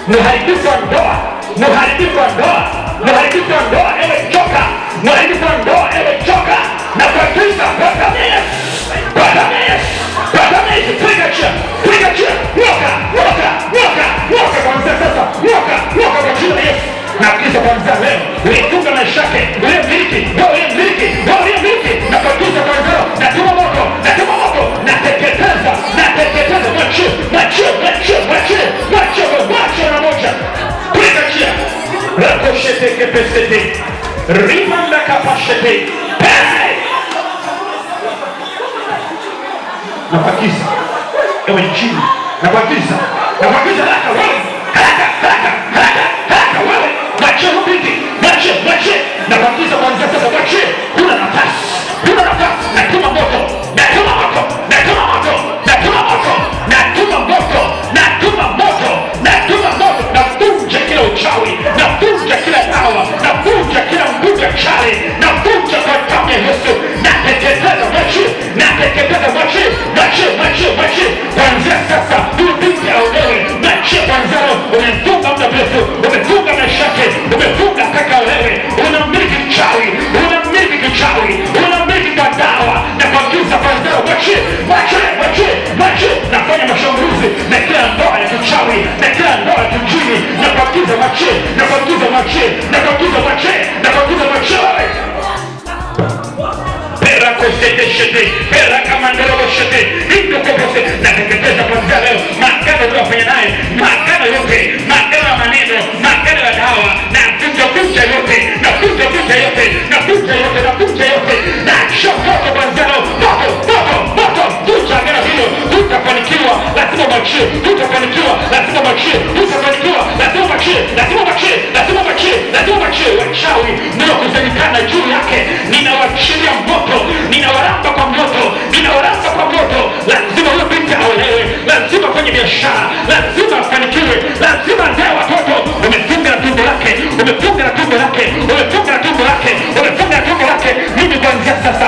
Mharibifu wa ndoa, mharibifu wa ndoa, mharibifu wa ndoa, ewe joka, mharibifu wa ndoa, ewe joka, na kuagiza kwa damu ya Yesu, kwa damu ya Yesu, kwa damu ya Yesu, piga chini, piga chini, nyoka, nyoka, nyoka, nyoka, kuanzia sasa, nyoka, nyoka kwa jina la Yesu. Na kuagiza kuanzia leo, uliyefunga maisha yake, uliyemiliki, wewe uliyemiliki, wewe uliyemiliki, na kuagiza kuanzia leo, natuma moto, natuma moto, nateketeza, nateketeza, mwachie, mwachie, mwachie, mwachie, mwachie, mwachie na moja. Piga chini. Rakoshete kepesete. Rimanda kapashete. Hey! Nakuagiza ewe jini, nakuagiza, nakuagiza haraka wewe, haraka, haraka, haraka, haraka wewe, mwachie huyu binti, mwachie, mwachie, nakuagiza kuanzia sasa, mwachie, huna nafasi, huna nafasi, natuma moto, natuma moto, natuma moto, natuma moto, natuma moto, natuma moto, natuma moto, navunja kila uchawi, navunja kila dawa, navunja kila nguvu ya chale, navunja kwa damu ya Yesu, nateketeza, mwachie, nateketeza, mwachie, mwachie, mwachie, mwachie, kuanzia sasa huyu binti aolewe, mwachie kuanzia leo. Umefunga muda mrefu, umefunga maisha yake, umefunga kaka aolewe, unamiliki mchawi, unamiliki kichawi, unamiliki kwa dawa, na kuagiza kuanzia leo, mwachie, mwachie, mwachie, mwachie. Nafanya mashambulizi na kila ndoa ya kichawi na kila ndoa ya kijini, na kuagiza mwachie, na kuagiza mwachie, na kuagiza mwachie, na kuagiza mwachie wewe. Perakoseteshete, perakamandereboshete, indokobose. Nateketeza kuanzia leo maagano uliyofanya naye, maagano yote, maagano ya maneno, maagano ya dawa, na vunja vunja yote, na vunja vunja yote, na vunja yote, na vunja yote, na shokoto kuanzia leo, moto, moto, moto, vunja agano hilo. Hutafanikiwa, lazima mwachie. Hutafanikiwa, lazima mwachie. Hutafanikiwa, lazima mwachie, lazima mwachie, lazima mwachie, lazima mwachie. Wachawi mliokusanyikana juu yake, ninawachilia moto, ninawaramba kwa moto, ninawaramba kwa moto. Lazima huyo binti aolewe, lazima afanye biashara, lazima afanikiwe, lazima azae watoto. Umefunga na tumbo lake, umefunga na tumbo lake, umefunga na tumbo lake, umefunga na tumbo lake. Mimi kuanzia sasa